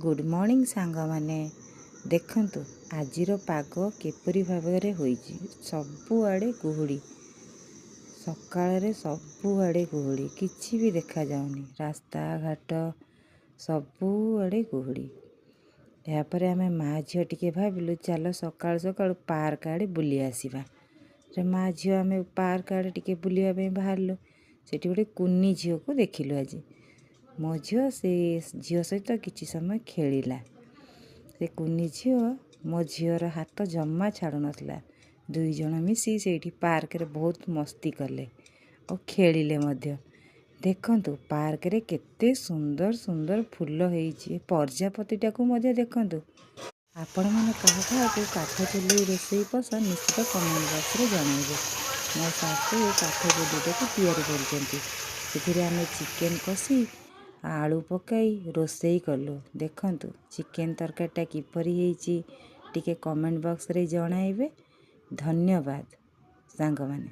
Good morning ସାଙ୍ଗମାନେ। ଦେଖନ୍ତୁ, ଆଜିର ପାଗ କିପରି ଭାବରେ ହୋଇଛି। ସବୁଆଡ଼େ କୁହୁଡ଼ି। ସକାଳରେ ସବୁଆଡ଼େ କୁହୁଡ଼ି, କିଛି ବି ଦେଖାଯାଉନି। ରାସ୍ତାଘାଟ ସବୁଆଡ଼େ କୁହୁଡ଼ି। ଏହାପରେ ଆମେ ମା ଝିଅ ଟିକେ ଭାବିଲୁ, ଚାଲ ସକାଳୁ ସକାଳୁ ପାର୍କ ଆଡ଼େ ବୁଲି ଆସିବା। ମା ଝିଅ ଆମେ ପାର୍କ ଆଡ଼େ ଟିକେ ବୁଲିବା ପାଇଁ ବାହାରିଲୁ। ସେଠି ଗୋଟେ କୁନି ଝିଅକୁ ଦେଖିଲୁ। ଆଜି ମୋ ଝିଅ ସେ ଝିଅ ସହିତ କିଛି ସମୟ ଖେଳିଲା। ସେ କୁନି ଝିଅ ମୋ ଝିଅର ହାତ ଜମା ଛାଡ଼ୁନଥିଲା। ଦୁଇ ଜଣ ମିଶି ସେଇଠି ପାର୍କରେ ବହୁତ ମସ୍ତି କଲେ ଆଉ ଖେଳିଲେ ମଧ୍ୟ। ଦେଖନ୍ତୁ, ପାର୍କରେ କେତେ ସୁନ୍ଦର ସୁନ୍ଦର ଫୁଲ ହେଇଛି। ପ୍ରଜାପତିଟାକୁ ମଧ୍ୟ ଦେଖନ୍ତୁ। ଆପଣମାନେ କାହା କାହାକୁ କାଠ ଚୁଲି ରୋଷେଇ ପସନ୍ଦ, ନିଶ୍ଚିତ କମେଣ୍ଟ ବକ୍ସରେ ଜଣାଇବେ। ମୋ ଶାଶୁ କାଠ ଚୁଲିଟାକୁ ତିଆରି କରୁଛନ୍ତି। ସେଥିରେ ଆମେ ଚିକେନ୍ କଷି, ଆଳୁ ପକାଇ ରୋଷେଇ କଲୁ। ଦେଖନ୍ତୁ, ଚିକେନ୍ ତରକାରୀଟା କିପରି ହେଇଛି, ଟିକେ କମେଣ୍ଟ ବକ୍ସରେ ଜଣାଇବେ। ଧନ୍ୟବାଦ ସାଙ୍ଗମାନେ।